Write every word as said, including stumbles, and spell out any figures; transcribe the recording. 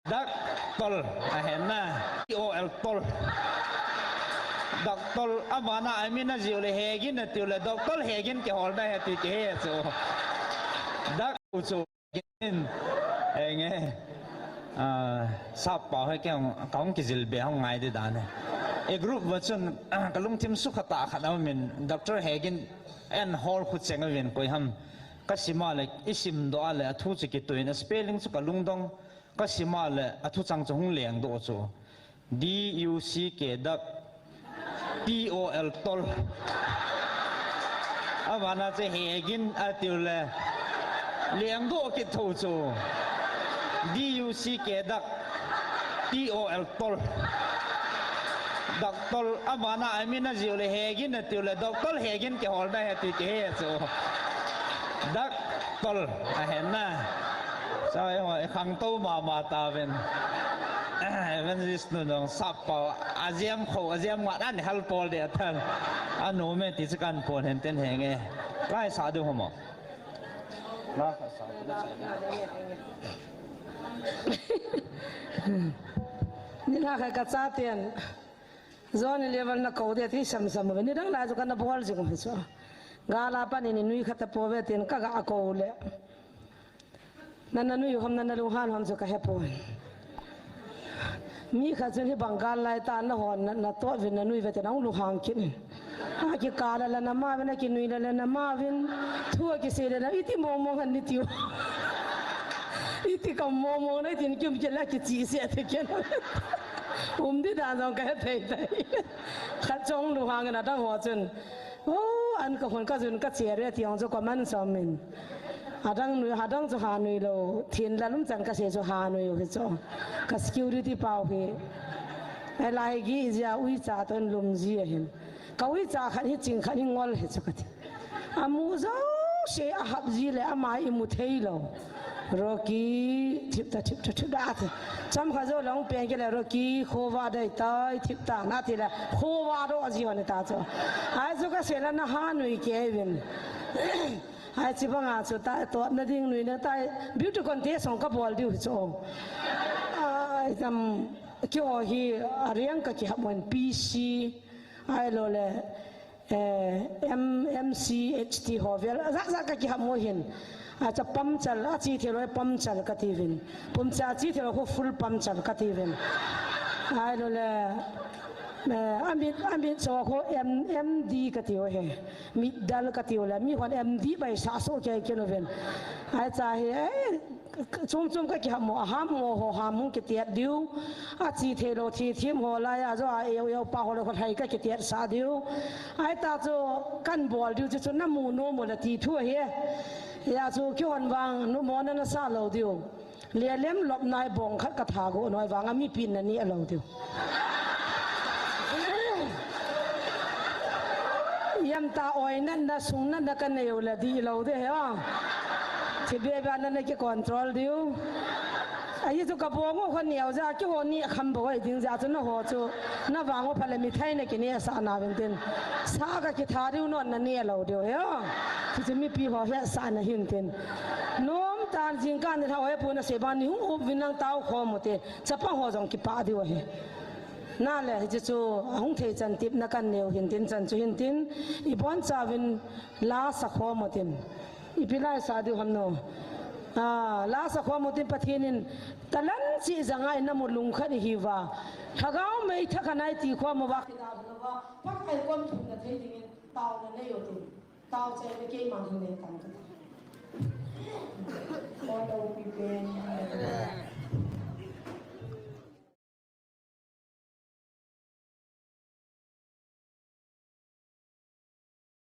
Dak tol, ahen na. T O L tol. Dak tol, abana amin ajiu le Hegin atiu le, Doctor Hegin kihol na he ti kihe chu. Dak chu. Enge, ah, sap pau he kei hung, ka hung kijil be hung ngai di dan e. E group va chun, ah, ka lungthim sukha tah khat a min, Doctor Hegin en hol khu cheng a vin koi ham. Ka sim a le, i sim doh a le, a thu chu kituin, a spelling chu ka lungdong, ka sim a le, a thu chang chu hung leng doh chu. D U C K dak, T O L tol. Abana chu Hegin atiu le. Leng doh kit tho chu. D U C K dak, T O L tol. Dak tol. Abana amin ajiu le Hegin atiu le. Doctor Hegin kihol na he ti kihe chu. Dak tol. Ahen na. Sa e ho, e khangtou mama ta ven. Evangelist nu nong sap pau, a jam kho, a jam ngat an hal pol de atan. A nu me ti chu kan pon hen ten henge. Lai sa du homo. La ka sa. Ni la ka ka cha ten. Zone level na ko de ti sam sam ve. Ni dang la chu ka na bol jing ho chu. Ga la pa ni ni nui khat a po ve tin ka ga ko le. Nana nui hom, nana lunghan hom chu ka he pon. Mi khat chun hi bang gal lai ta na hon, na, na tot vin na nui ve te na hung lunghang kit in. A kikal a le na ma vin, a kinui le le na ma vin. Thu a kisei le na iti mong mong han ni tiu. Iti kam mong mong na itin kium kit le kichi se te ken. Um di dan jong ka he thei thei. Khat chong lunghang in a dang ho chun. Oh, an ka hun ka jun ka che re ti ong chu ka man som in. Adang nui, adang chu ha nui lo. Thin la lum chan ka se chu ha nui u hi chu. Ka security pau hi. Ai lai gi jia ui cha ton lum ji a hin. Ka ui cha khat hi ching khat hi ngol hi chu ka ti. A mu jo se a hap ji le ama i mu thei lo. Rocky, thip ta, thip ta, thip ta, ati. Cham kha jo long pen ke le, Rocky, khova dai tai, thip ta, na ti le, khova do ji hon ta chu. Ai chu ka se la na ha nui ke vin. Ai chi banga chu ta, to na ding nui na tai, beauty contest song ka bol diu chu. Ai tam, kyo hi, a riang ka ki hap mon P C, ai lo le, Eh, M, M C H T ho vel, a zat zat ka kihap mo hin. A cha pamchal, a chi thelo pamchal ka ti vin. Pamchal chi thelo ho full pamchal ka ti vin. Ai lo le, eh, a mit, a mit so ho M, M D ka ti ho he. Mit dal ka ti ho le, mi hon M D bai sa so ke ke lo vin. Ai cha he, eh, Chum chum ka kiham mo, a ham mo ho ham hung kitiat diu. A chi thei lo thi thim ho lai a jo a eu eu pa ho le ho hai ka kitiat sa diu. Ai ta chu kan bol diu chu chu na mu no mo la ti thu hi. Ya chu kihon vang nu mo na na sa lo diu. Le lem lop nai bong khat ka tha go noi vang a mi pin na ni a lo diu. Yam ta oi na na sung na na ka neu la di lo de he a. Thi be ba na na ki control diu. Ahi chu ka bong ho neo ja ki ho ni kham bo ai ding ja chu na ho chu na vang ho pha le mi thai na ki ne sa na vin tin. Sa ka ki tha diu non na ne lo diu he a. Chu chu mi pi ho he sa na hin tin. Nom tan jing kan ni tha oi pu na se ba ni hung up vin nang tau kho mo te. Chapa ho jong ki pa diu he. Na le, hichu chu, a hung thei chan tip na kan neu hin tin chan chu hin tin, i bon chauvin la sa khom u tin. I pi lai sa diu ham no. Ah, la sa khom u tin Pathen in, talan chi janga in na mu lung khat i hi va. Lhagao mei tha khanai ti khom u va. Pakai kom thum na thei ding in, tau na nei u tin. Tau chai na kei man hin nei tan ka ta.